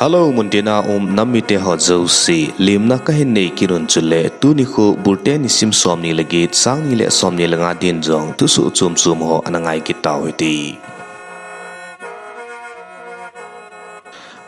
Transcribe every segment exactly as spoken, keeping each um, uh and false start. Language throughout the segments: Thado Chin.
Hello, muntina um nam mite ho jouse, lemna kahin nei kit un chule, tuni khu Burte nisim somni le get, sangni le somni le nga din jong thusoh chom chom ho ana ngai kit tau hite.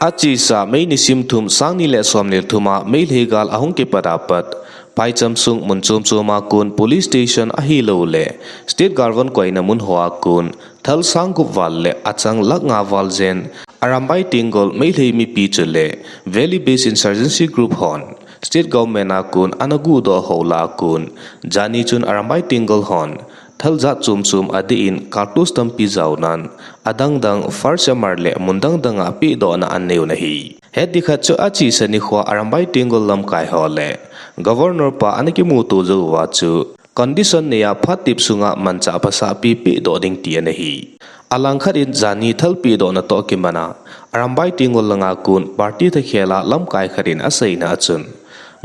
Achesa May nisim thum, sangni le somni le thum a Meitei gal ahung kipat a pat, phaicham sung mun chom chom a kon police station ahilouleh state government koina mun ho a kon thal sang gup val le achang lakh nga val jen Arambai Tenggol Meitei mipi chule Valley Based Insurgency Group hon state government a kon ana guhdoh hou lah a kon, jani chun Arambai Tenggol hon thal jat chom chom adeh in cartridge tampi jaonan, adang dang first M R le mun dang dang a pehdohna anei un ahi. Hetding khat chu achesa nikho Arambai Tenggol lamkai ho le Governor pa ana kimuto jou uva chu condition nei a phat tep sunga manchah phasahpi pehdoh ding ti ana hi. Alangkhat in jani thal pehdohna toh kiman a, Arambai Tenggol langa kon party thakhel a lamkai khat in aseina a chun,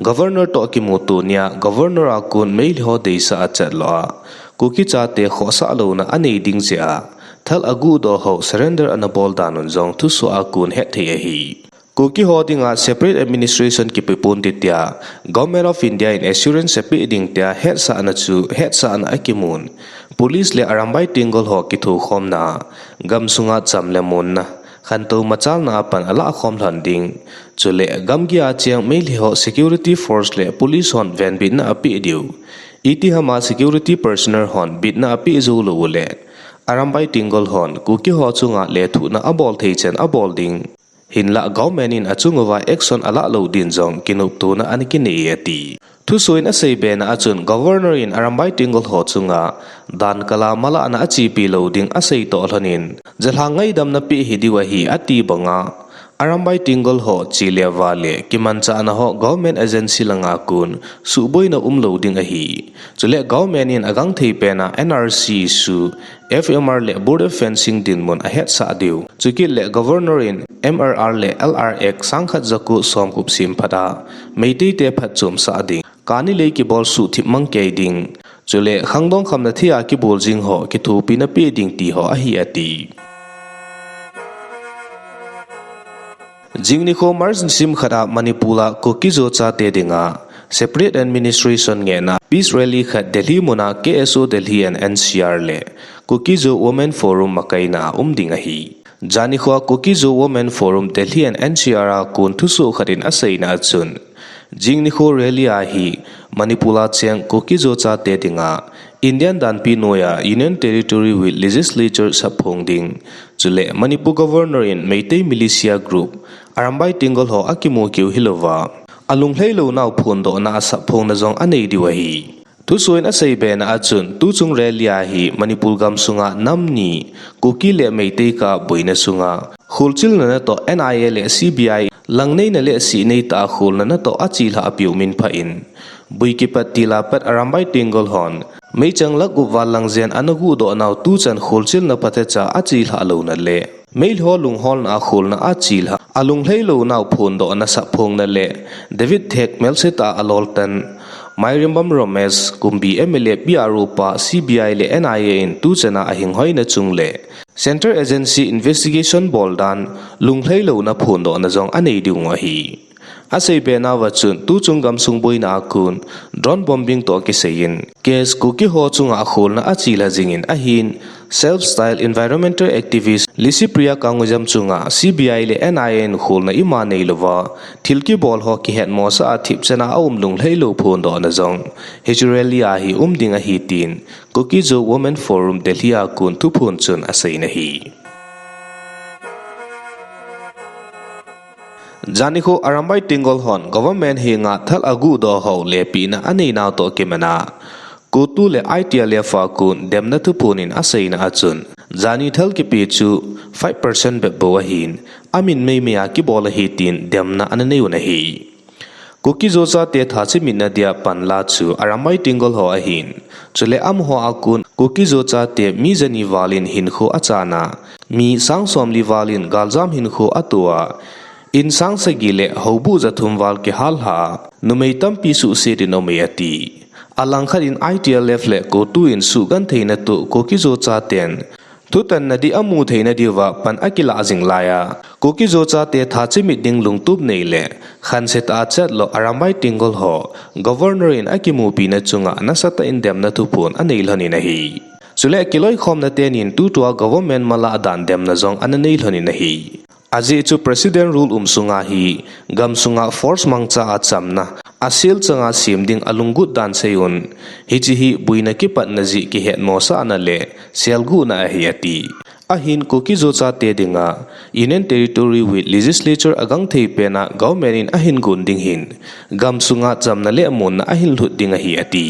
Governor toh kimuto nia Governor a kon Meitei ho deisah a chat lou a, Kuki chate khohsah louna anei ding jeh a, thal aguhdoh hou surrender ana bol dan un jong thusoh a kon hetthei ahi. Kuki ho dinga separate administration kipe ponte tia Government of India in assurance apeh ding tia hetsahna chu hetsahna akimun. Police le Arambai Tenggol ho kithokhomna, gamsunga cham le monna, khantou machalna a pan alahkhom lhon ding, chule gamgi a cheng Meitei ho security force le police hon venbitna apeh diu, itiham a security personnel hon bitna apeh jou lou uleh Arambai Tenggol hon Kuki ho chunga lethuhna abol thei chan abol ding, hinlah government in achung uva action alah lou din jong kinoptona ana kinei e ati. Thusoh in asei bena a chun Governor in Arambai Tenggol ho chunga dan kal a malahna achepi lou ding asei toh lhon in, jalhang ngaidamna peh hi diu ahi ati banga, Arambai Tenggol ho che le vale kimanchahna ho government agency langa kon suhboina umlou ding ahi. Chule government in agangthei pen a N R C issue, F M R le border fencing dinmun ahetsah diu, chukit le Governor in M R R le L R Act sangkhat jako somgup semphat a Meitei te phatchomsah ding, kani lei kibol suhthip mang kei ding, chule khangdong khamna thei a kibol jing ho kithopina peh ding ti ho ahi ati. Jing nikho March nisim khat a Manipur a Kuki-Zo chate dinga separate administration ngehna peace rally khat Delhi muna K S O Delhi and N C R le Kuki-Zo Women Forum makaina a um ding ahi. Jani nikho a Kuki-Zo Women Forum Delhi and N C R a kon thusoh khat in aseina a chun, jing nikho rally a hi Manipur a cheng Kuki-Zo chate dinga Indian danpi noiya Union Territory with Legislature sapphong ding, chule Manipur Governor in Meitei Militia Group, Arambai Tenggol ho akimu keu hilouva, alunglhai lounau phondohna a sapphongna jong anei diu ahi. Thusoh in asei bena a chun, tuchung rally a hi Manipur gamsunga nam ni, Kuki le Meitei kah boina sunga, kholchilna natoh N I A le C B I langneina le sihnei tah a kholna natoh achelhah a peumin phat in, boi kipat til a pat Arambai Tenggol hon meichang lakh gup val lang jen ana guhdoh nau tuchan kholchilna phatecha achelhah louna le Meitei ho lungholna a kholna achelhah, alunglhai lounau phondohna sapphongna le David Thek melsetah a aloltan Mairembam Ramesh, Kumbi M L A P R upa, C B I le N I A in tuchan a ahinghoina chung le Central Agency investigation boldan lunglhai louna phondohna jong anei diu ahi. Asei bena uva chun, tuchung gamsung boina a kon drone bombing toh kisai in, case Kuki ho chunga kholna achelhah jing in ahin, self-style environmental activist Lisipriya Kanguijam chunga C B I le N I A in kholna ima neilouva, thil kibol ho kihetmosah a thipchan a aum lunglhai lou phondohna jong hiche rally a hi um ding ahi tin, Kuki-Zo Women Forum Delhi a kon thuphon chun aseina ahi. Jani nikho Arambai Tenggol hon government henga thal aguhdoh hou lepehna aneinau toh kiman a, COTU le I T L F a kon demna thuphon in aseina a chun, jani thal kipe chu five percent bep bou ahin, amin meimei a kibol ahi tin demna ana nei un ahi. Kuki-Zo chate thachimit na dia panla chu Arambai Tenggol ho ahin, chule amaho a kon Kuki-Zo chate mi jani val in hinkho achan a, mi sang somli val in galjam hinkho ato a, in sang sagi le houbuh jathum val kihallhah a, numei tampi suhset in aum e ati. Alangkhat in I T L F le COTU in suhgentheina toh Kuki-Zo chaten Thutanna ding amu theina diuva pan akilah jing laiya, Kuki-Zo chate thachimit ding lungtup nei le khanse tah a chatlo Arambai Tenggol ho Governor in akimupina chunga nasatah in demna thuphon anei lhonin ahi. Chule kiloikhomna tenin tutua government malah dan demna jong ana nei lhonin ahi. Ajeh chu President rule um sunga hi, gam sunga force mangcha a chamna, asil changa sem ding alunggot dan seiyun, hiche hi boina kipatna jeh kihetmosahna le selguhna ahi ati. Ahin Kuki-Zo chate dinga, Union Territory with Legislature agangthei pena government in ahin gon ding hin, gam sunga chamna le monna ahin lhut ding ahi ati.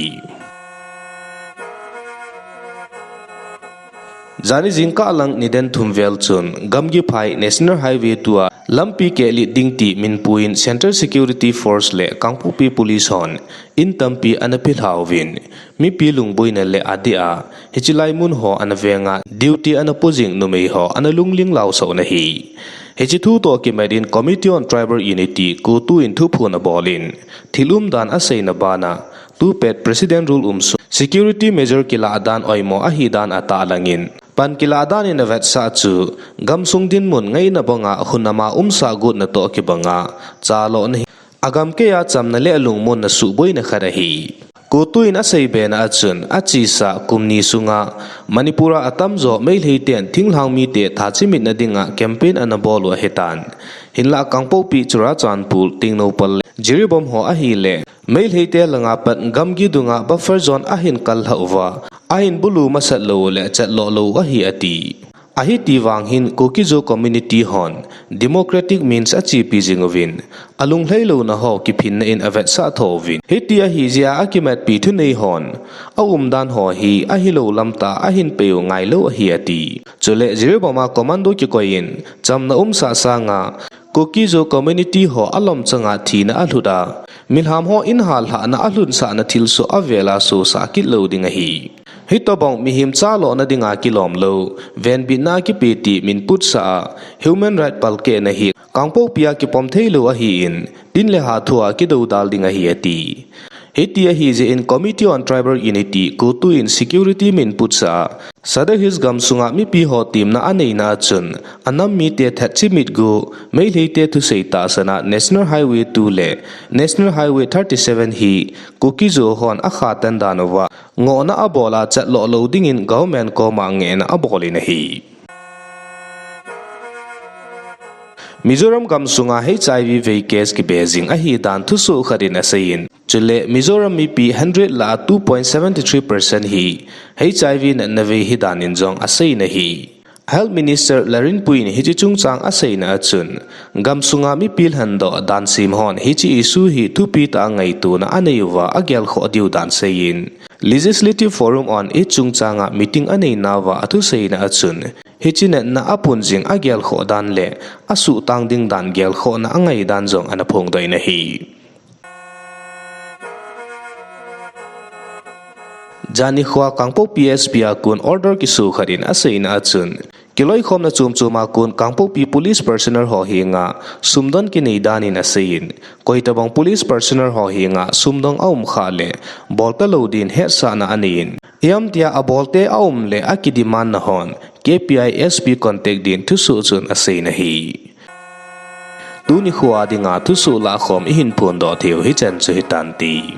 Jani jingkah lang nidan thum vel chun, Gamgiphai National Highway two a lampi kehlet ding ti minpuiyin Central Security Force le Kangpokpi Police hon in tampi ana pelhauvin, mipi lungboina le adeh a, hiche lai mun ho ana venga duty ana pojing numei ho ana lungling lausah un ahi. Hiche thu toh kimat in Committee on Tribal Unity, CoTU in thuphon abolin, thil umdan aseina bana, tupet President rule um sung security measure kilah dan oimo ahi dan atahlangin, pan kilah dan in avetsah chu, gamsung dinmun ngaina banga hunama umsah gotna toh kibanga, chalona hi, agam keiya chamna le alungmonna suhboina khat ahi. CoTU in aseibena a chun, achesa kum ni sunga, Manipur a atamjo Meitei ten thinglhang mite thachimitna dinga campaign ana bol u ahitan. Hinlah Kangpokpi, Churachandpur, Tengnoupal le Jiribam ho ahile, Meitei te langa pat gamgi dunga buffer zone ahin kallhah uva, ahin bulu masat lou le chatloh lou ahi ati. Ahiti vang hin Kuki-Zo community hon democratic means achepi jing uvin, alunglhai louna ho kiphinna in avetsah tho uvin. Hiti ahi jeh a akimatpi thunei hon aumdan ho hi ahilou lamtah a ahin pei u ngailou ahi ati. Chule Jiribam a commando kikoiyin chamna umsah sanga Kuki-Zo community ho alom changa thina alhut a, milham ho in hallhahna alhunsahna thilsoh avela sosah kit lou ding ahi. Hitobang mihem chalona dinga kilom lou, venbitna kipe ti min putsah a, human right palkehna hi Kangpokpi a kipom theilou ahin, tin le ha thua kidoudal ding ahi ati. Hiti ahi jeh in Committee on Tribal Unity, CoTU in security min putsah a, Sadar Hills gamsunga mipi ho temna aneina a chun, anam mite thachimitgu, Meitei te thusei tahsan a National Highway two le National Highway thirty-seven hi Kuki-Zo hon akhatan dan uva, ngohna abol a chatloh lou dingin government koma ngehna abolin ahi. Mizoram gamsunga HIV vei case kibe jing ahi dan thusoh khat in aseiyin. Chule Mizoram mipi hundred lah a two point seven three percent hi HIV natna vei hidan in jong aseiyin ahi. Health Minister Lalrinpuin hiche chungchang aseina a chun, gamsunga mipi lhandoh dan sem hon hiche issue hi thupi tah a ngaitona anei uva agelkhoh diu dan seiyin, Legislative Forum on AIDS chungchanga meeting aneinauva athuseina a chun, hiche natna apun jing agelkhoh dan le asuhtang ding dan gelkhohna angai dan jong ana phongdoh in ahi. Jani khoa Kangpokpi SP a kon order kiso khat in aseina a chun, kiloikhomna chomchom a kon Kangpokpi police personnel ho henga sumdon kinei dan in aseiyin, koitabang police personnel ho henga sumdon aum khah le, bolta lou din hetsahna aneiyin, ijemtia abolte aum le akidemand na hon, KPI SP contact din thusoh chun aseina ahi. Tuni khoa dinga thusoh lahkhom ihin phondoh theiu hichan chu hitante.